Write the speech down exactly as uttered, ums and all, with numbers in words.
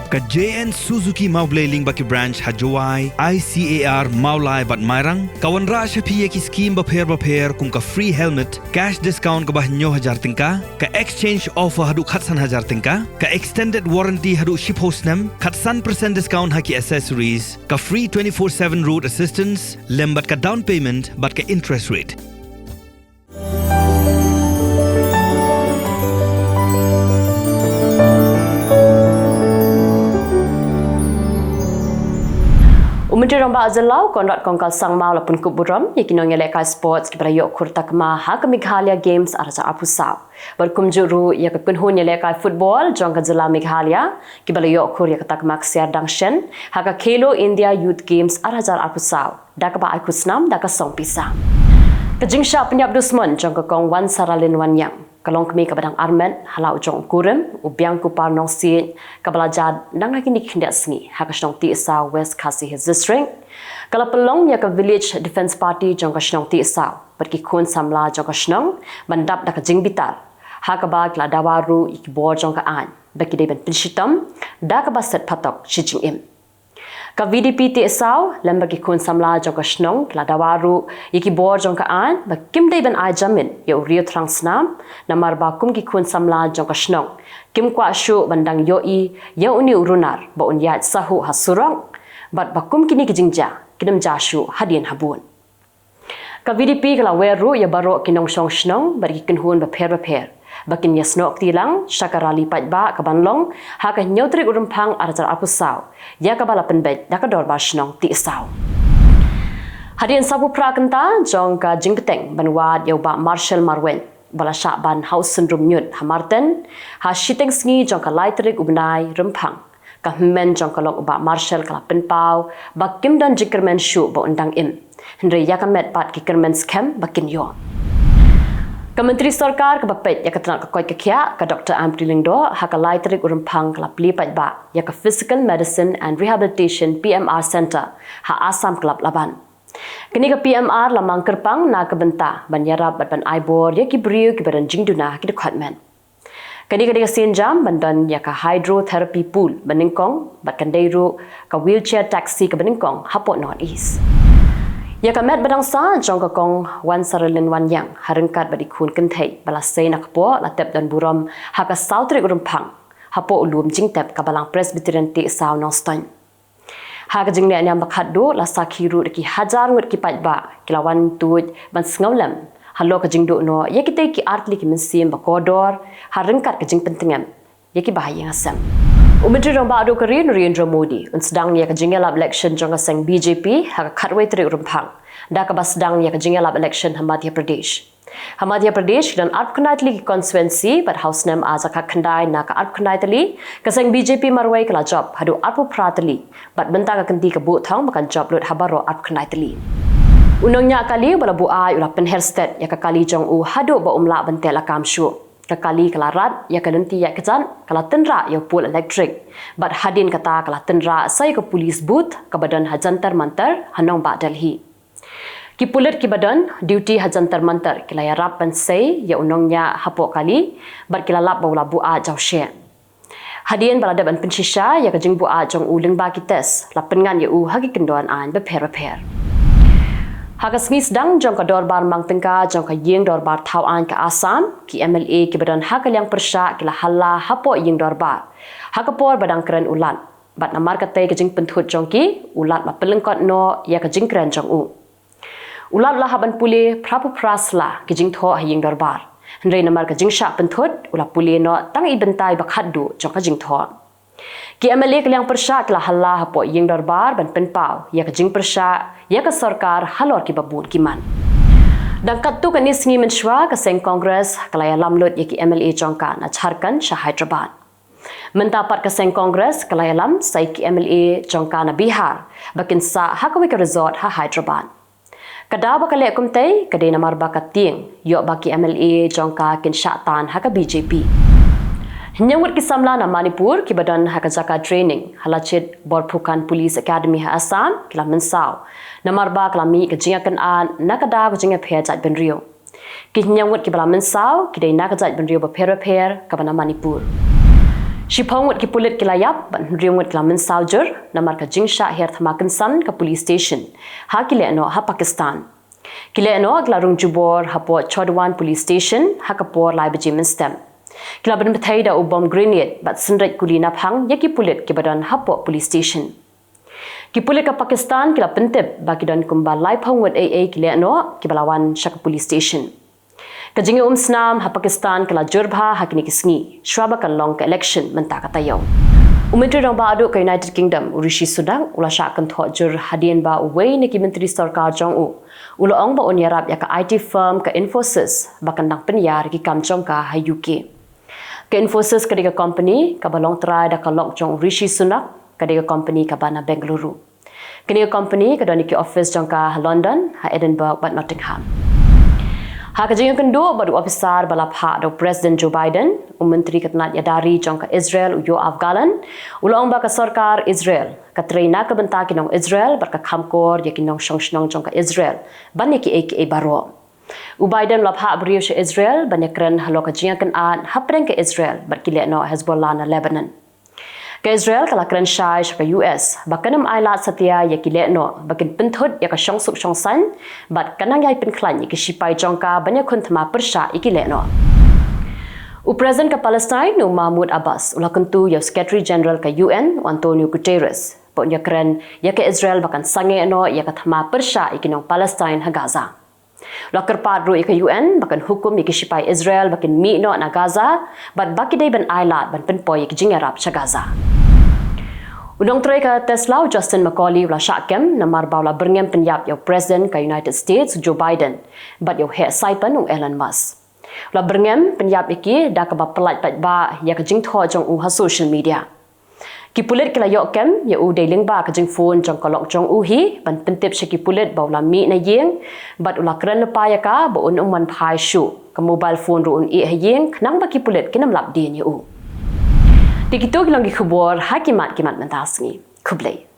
Ka J N Suzuki Mawblei lyngba ki branch ha Jowai, I C A R, Mawlai bad Mairang ka wanrah sha phi ïa ki skim bapher bapher kum ka free helmet, cash discount kaba hynñiew hajar tyngka, ka exchange offer haduh khatsan hajar tyngka, ka extended warranty haduh shiphew snem, khatsan percent discount ha ki accessories, ka free twenty-four seven road assistance lem bad ka down payment bad ka interest rate. U Myntri Rangbah Jylla u Conrad Kongkal Sangma u la pynkup burom ïa ki nongïalehkai sports kiba la ïoh khur takma ha ka Meghalaya Games ar hajar arphew saw. Bad kumjuh ruh ïa ka kynhun ïalehkai football jong ka jylla Meghalaya kiba la ïoh khur ïa ka takma ksiar dang shen ha ka Khelo India Youth Games ar hajar arphew saw da kaba ai khusnam da ka song pisa. Ka jingshah pynïap dusmon jong ka Kong Wansaralin Wanïang ka long kmie kaba dang armet ha la u jong u kurim u Biangkupar Nongsiej kaba la jia nang ha kine ki khyndiat sngi ha ka shnong Tiehsaw, West Khasi Hills District. Ka la pynlong ïa ka Village Defence Party jong ka shnong Tiehsaw bad ki khun samla jong ka shnong ban dap da ka jingbitar, ha kaba ki la dawa ruh ïa ki bor jong ka aiñ ba ki dei ban pynshitom da kaba set phatok shi jingim. Ka V D P Tiehsaw lem bad ki khun samla jong ka shnong ki la dawa ruh ïa ki bor jong ka aiñ ba kim dei ban ai jamin ïa u riew thrang snam, namar ba kum ki khun samla jong ka shnong kim kwah shuh ban dang ïohi ïa une u runar ba un ïaid sahuh ha surok, bad ba kum kine ki jingjia kin ym jia shuh hadien habud. Ka V D P ka la wer ruh ïa baroh ki nongshong shnong bad ki kynhun bapher bapher ba kin ïasnoh kti lang sha ka rally paidbah kaban long ha ka hynñiew tarik u Rymphang ar hajar arphew saw, ïa kaba la pynbeit da ka dorbar shnong Tiehsaw. Hadien sawphew phra kynta jong ka jingbteng ban wad ïa u Bah Marshall Marwein ba la shah ban ha u syndrum ñiut ha Marten ha shiteng sngi jong ka lai tarik u bnai Rymphang, ka hynmen jong ka lok u Bah Marshall ka la pynpaw ba kim don jingkyrmen shuh ba un dang im, hynrei ïa ka met pat ki kyrmen skhem ba kin ïoh. Ka Myntri Sorkar kaba peit ïa ka tnat ka koit ka khiah, ka Doktor Ampareen Lyngdoh, ha ka lai tarik u Rymphang ka la plie paidbah ïa ka Physical Medicine and Rehabilitation P M R Centre ha Assam Club Laban. Kane ka P M R la mang kyrpang na ka bynta ban ïarap bad ban ai bor ïa ki briew kiba don jingduna ha ki dkhot met. Kane ka dei ka sienjam ban don ïa ka hydrotherapy pool banyngkong bad kan dei ruh ka wheelchair taxi kaba nyngkong hapoh North East. Ïa ka met ba dang sah jong ka Kong Wansaralin Wanïang ha ryngkat bad i khun kynthei ba la sei na kpoh la tep don burom ha ka saw tarik u Rymphang hapoh u lum jingtep ka Balang Presbyterian Tiehsaw Nongstoiñ. Ha ka jingleh niam ba khatduh la sakhi ruh da ki hajar ngut ki paidbah ki la wan tuid ban sngewlem halor ka jingduh noh ïa kitei ki artylli ki mynsiem ba kordor ha ryngkat ka jingpyntngem ïa ki bahaïing hasem. U Myntri Rangbah duh ka ri Narendra Modi un sdang ïa ka jingïalap election jong ka seng B J P ha ka khatwei tarik u Rymphang da kaba sdang ïa ka jingïalap election ha Madhya Pradesh. Ha Madhya Pradesh ki don arphew khyndai tylli ki constituency bad ha u snem ar hajar khatkhyndai na ka arphew khyndai tylli ka seng B J P marwei ka la jop haduh arphew phra tylli bad mynta ka kynti ka buh thong ba kan jop lut ha baroh arphew khyndai tylli. U nongñiah kali uba la buaid u la pynher stet ïa ka kali jong u haduh ba um lah ban teh lakam shuh. Ka kali ka la rat ïa ka lynti ïaid kjat, ka la tynrah ïa u pul elektrik bad hadien kata ka la tynrah sa ïa ka police booth kaba don ha Jantar Mantar ha nongbah Delhi. Ki pulit kiba don duty ha Jantar Mantar ki la ïarap ban sei ïa u nongñiah hapoh kali bad ki la lap ba u la buaid jauhsheh. Hadien ba la dep ban pynshisha ïa ka jingbuaid jong u lyngba ki test, la pynngat ïa u ha ki kyndon aiñ bapher bapher. Ha ka sngi sdang jong ka dorbar mang tyngka jong ka ïing dorbar thaw aiñ ka Assam, ki M L A kiba don ha ka liang pyrshah ki la halla hapoh ïing dorbar ha ka por ba dang kren u Lat. Bad namar katei ka jingpynthut jong ki, u Lat la pynlyngkot noh ïa ka jingkren jong u. U Lat la hap ban pule phra phew phra sla ki jingthoh ha ïing dorbar. Hynrei namar ka jingshah pynthut, u la pule noh tang i bynta ba khatduh jong ka jingthoh. Ki M L A ka liang pyrshah ki la halla hapoh ïing dorbar ban pynpaw ïa ka jingpyrshah ïa ka sorkar halor kiba bun ki mat. Dang katto katne sngi mynshuwa ka seng Congress ka la ïalam lut ïa ki M L A jong ka na Jharkhand sha Hyderabad. Mynta pat ka seng Congress ka la ïalam sa ïa ki M L A jong ka na Bihar ba kin sah ha kawei ka resort ha Hyderabad. Ka daw ba ka leh kumtei ka dei namar ba ka tieng ïoh ba ki M L A jong ka kin shah tan ha ka B J P. Hynñiew ngut ki samla na Manipur kiba don ha ka jaka training ha Lachit Borphukan Police Academy ha Assam ki la mynsaw namar ba ka la mih ka jingïakynad na ka daw ka jingïapher jaitbynriew. Ki hynñiew ngut kiba la mynsaw ki dei na ka jaitbynriew bapher bapher kaba na Manipur. Shiphew ngut ki pulit ki la ïap bad hynriew ngut ki la mynsaw jur namar ka jingshah her thma kynsan ka police station ha ki lehnoh ha Pakistan. Ki lehnoh ki la rung jubor hapoh Chodwan Police Station ha ka por lai baje mynstep. Ki la pynbthei da u bom grenade bad synreit kuli naphang ïa ki pulit kiba don hapoh police station. Ki pulit ka Pakistan ki la pyntip ba ki don kumba laiphew ngut ei ei ki lehnoh kiba la wan sha ka police station. Ka jingïaumsnam ha Pakistan ka la jur bha ha kine ki sngi shwa ba kan long ka election mynta ka taïew. U Myntri Rangbah Duh ka United Kingdom, u Rishi Sunak, u la shah kynthoh jur hadien ba uwei na ki myntri sorkar jong u u la ong ba un ïarap ïa ka I T firm ka Infosys ba kan dang pynïar ïa ki kam jong ka ha U K. Ka Infosys ka dei ka company kaba long trai da ka lok jong u Rishi Sunak, ka dei ka company kaba na Bengaluru. Kane ka company ka don ïa ki office jong ka ha London, ha Edinburgh bad Nottingham. Ha ka jingïakynduh bad u ophisar ba la phah da u President Joe Biden, u Myntri ka tnat ïada ri jong ka Israel, u Yoav Gallant, u la ong ba ka sorkar Israel ka trei na ka bynta ki nong Israel bad ka kham kor ïa ki nongshong shnong jong ka Israel ban ïa kiei kiei baroh. U Biden u la phah briew sha Israel ban ïakren halor ka jingïakynad hapdeng ka Israel bad ki lehnoh Hezbollah na Lebanon. Ka Israel ka la kren shai sha ka U S ba kan ym ailad satia ïa ki lehnoh ba kin pynthut ïa ka shongsuk shongsaiñ bad kan nang ïai pynkhlaiñ ïa ki shipai jong ka ban ïakhun thma pyrshah ïa ki lehnoh. U President ka Palestine, u Mahmoud Abbas, u la kyntu ïa u Secretary General ka U N, u Antonio Guterres, ba un ïakren ïa ka Israel ba kan sangeh noh ïa ka thma pyrshah ïa ki nong Palestine ha Gaza. La kyrpad ruh ïa ka U N ba kan hukum ïa ki shipai Israel ba kin mih noh na Gaza bad ba ki dei ban ailad ban pynpoi ïa ki jingïarap sha Gaza. U nongtrei ka Tesla, u Justin Macaulay, u la shah kem namar ba u la byrngem pynïap ïa u President ka United States, u Joe Biden, bad ïa u heh saipan, u Elon Musk. U la byrngem pynïap ïa ki da kaba pyllait paidbah ïa ka jingthoh jong u ha social media. Ki pulit ki la ïoh kem ïa u dei lyngba ka jingphone jong ka lok jong u hi ban pyntip sha ki pulit ba u la mih na ïing bad u la kren lypa ïa ka ba un ym wan phai shuh. Ka mobile phone ruh un ïeh ha ïing khnang ba ki pulit kin ym lap dien ïa u. Te kito ki long ki khubor ha ki mat ki mat mynta sngi. Khublei.